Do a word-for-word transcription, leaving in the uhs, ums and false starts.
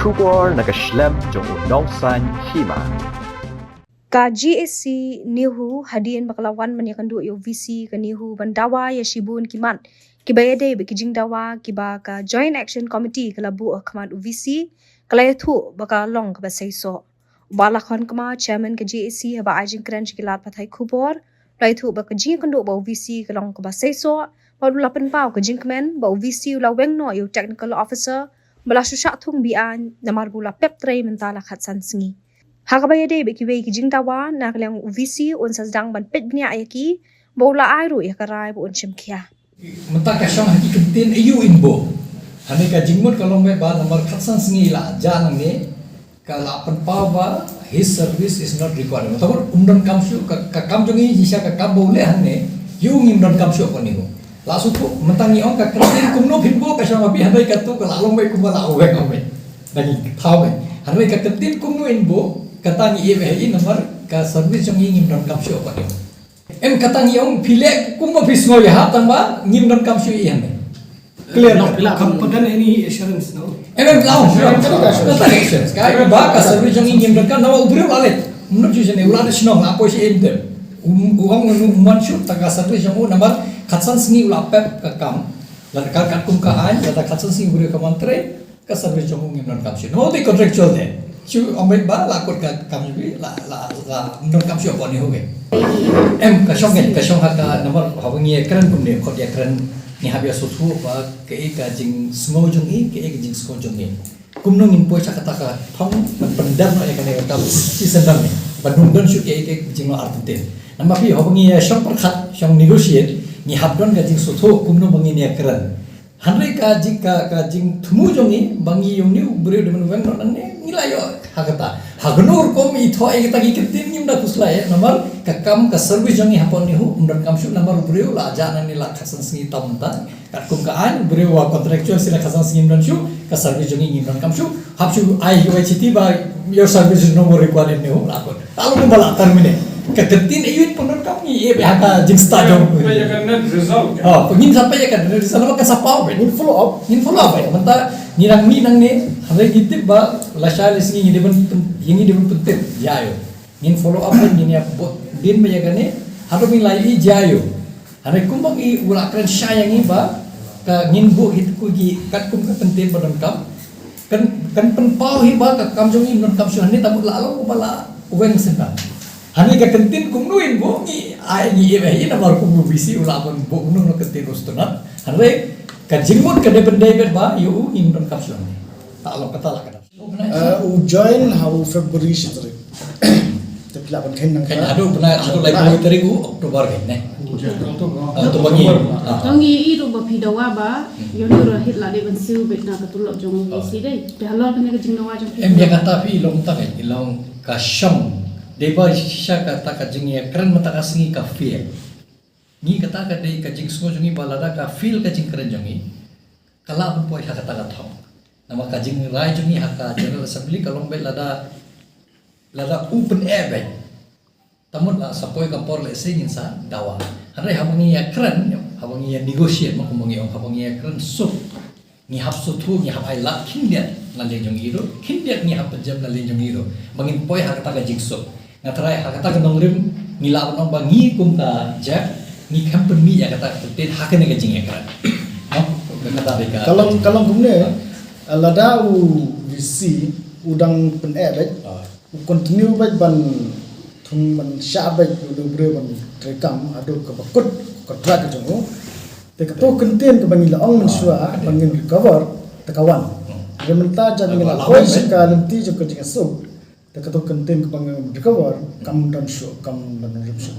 Khubor na ka shlem jong u nongsan hima. Ka G A C NEHU hadien ba ka la wan ban ïakynduh ïa u V C ka NEHU ban dawa ïa shibun ki mat kiba ïadei bad ki jingdawa kiba ka Joint Action Committee ka la buh ha khmat u V C, ka la ïathuh ba ka long kaba seisoh. U Bah Lakhon Kma, Chairman ka G A C, haba ai jingkren sha ki lad pathai khubor, u la ïathuh ba ka jingïakynduh bad u V C ka long kaba seisoh bad u la pynpaw ka jingkmen ba u V C u la weng noh ïa u Technical Officer ba la shu shah thung biang namar ba u la pep trei mynta la khatsan sngi. Ha kaba ïadei bad kiwei ki jingdawa na ka liang u V C un sa sdang ban peit bniah ïa ki bad u la ai ruh ïa ka rai ba un shim khia. Mynta ka shong ha ki kyntien aïu in buh? Hangne ka jingmut ka long ba namar khatsan sngi la jia nangne, ka la pynpaw ba his service is not required. Mynta um donkam shuh, ka, ka kam jong ngi shisha ka kam ba u leh hangne, ïa u ngim donkam shuh hapoh NEHU. La shu buh, mynta ngi ong ka kyntien kumno phin buh ka shong ha phi, hynrei katu ka la long ba kumba la weng ong ba dang ngi thaw ba. Hynrei ka kyntien kumno in buh, kata ngi ïa ba hi namar ka service jong ngi ngim donkam shuh hapoh NEHU. Em, kata ngi ong phi leh kumba phi sngew ïa ha, tang ba ngim donkam shuh ïa hangne. Clear. No, phi la, phi la pyndonkam any assurance, no? Em, em, la ong, kata ka assurance. Ka ba ka service jong ngi ngim donkam, namar u briew la leh. Mynta ju jane u la da shnong, la poi shi em tem. U ong u man shuh ta ka service jong u, namar khatsan sngi u la pep ka kam. Lada ka katkum ka aiñ, lada khatsan sngi u briew kam trei, ka service jong u ngim donkam shuh. Namar u dei contractual te. Shu ong ba la kut ka kam jong u, la, la, la donkam shuh hapoh NEHU. Em, ka shong, ka shong ha ka namar haba ngi ïakren kumne, khot ïakren, ngi hap ïa sngewthuh ba kaei ka jingsngew jong ngi, kaei ka jingsngew jong ngi. Kumno ngin poi sha kata ka thong ban pyndem noh ïa kane ka kam shisyndon ne ban ym don shuh kaei kaei ka jinglong artatien. Namar phi haba ngi ïa shong pyrkhat, shong negotiate, ngi hap don ka jingsngewthuh kumno ba ngin ïakren. Hynrei ka jing, ka, ka jingthmu jong ngi ba ngi ïa une u briew dei ban weng noh nangne, ngi la ïoh ha kata. Ha kano rukom i thoh ïa kata ki kyntien ngim da khuslai, namar ka kam ka service jong ngi hapoh NEHU um donkam shuh namar u briew la jah nangne la khatsan sngi tam mynta. Katkum ka aiñ, u briew wa contractual shi la khatsan sngi ngim don shuh, ka service jong ngi ngim donkam shuh. Hap shu ai, ai chithi ba your service is no more required in NEHU, la kut. Tang kumba la terminate. Ka kyntien aïu in pyndonkam ngi ïa ba ha ka jingstad jong. Peit ïa ka net result. Ha, ngin sa peit ïa ka net result, namar ka sa paw ba. Ngin follow up. Ngin follow up ba. Mynta ngi dang mih nangne, hynrei ngi tip ba lashai lashisngi ngi dei ban pyn, ïa ngi dei ban pyntip. Ïa ïoh. Ngin follow up ba, ngin ïa bud dien ba ïa kane. Haduh ngin la ïohi ïa ïoh. Hynrei kumba ngi, u la kren shai ïa ngi ba ka ngin buh hi tu ki katkum ka kyntien ba donkam. Kan, kan pynpaw hi ba ka kam jong ngi donkam shuh, hangne tang ba la long ba la weng shen ba. Hangne ka kyntien kumno in buh ngi, ai ngi ïa ba hi namar kum u V C u la ban buh kumno ka kyntien u sngewtynnat. Hynrei ka jingmut ka dei ban dei ba ïa u ngim donkam shuh hangne. Ta long kata la ka dei. Eh, u join ha u February shi tarik. Te phi lah ban kheiñ nangta. Kheiñ haduh bnai, haduh laiphew tarik u October kheiñ ne. October. Ah, October ngi. Ah. Tang ngi ïohi ruh ba phi dawa ba, hmm, ïoh ruh hit la dei ban siew beit na ka tulop jong u V C dei. Te halor kane ka jingdawa jong phi. Em, ïa kata phi long ta kheiñ, long ka shong. Dei ba shisha kata ka jingïakren mynta ka sngi ka fail. Ngi kata ka dei ka jingsngew jong ngi ba lada ka fail ka jingkren jong ngi, ka lah ban poi ha kata ka thong. Namar ka jingrai jong ngi ha ka General Assembly ka long beit lada, lada u pyneh beit. Te mut la sa poi ka por lehse ngin sa dawa. Hynrei haba ngi ïakren, haba ngi ïa negotiate, ma kumba ngi ong, haba ngi ïakren suk. Ngi hap sngewthuh, ngi hap ai lad khyndiat na liang jong ngi ruh, khyndiat ngi hap pynjem na liang jong ngi ruh. Ba ngin poi ha kata ka jingsuk. Nga tharai ha kata ka nongrim, ngi lah ban ong ba ngi kum ka jaid, ngi khlem pynmih ïa kata ka kyntien ha kane ka jingïakren. No? Ka kata dei ka. Ka long, ka long kumne, lada u V C u dang pyneh beit. Ah. U continue beit ban thung ban shah beit u dei u briew ban treikam haduh kaba kut kontrak ka jong u. Te kato kyntien kaba ngi la ong mynshuwa ba ngin recover te ka wan. Hynrei mynta jab ngi la poi sha ka lynti jong ka jingïasuk. Te kato kyntien kaba ngin recover kam don shuh, kam don rim shuh.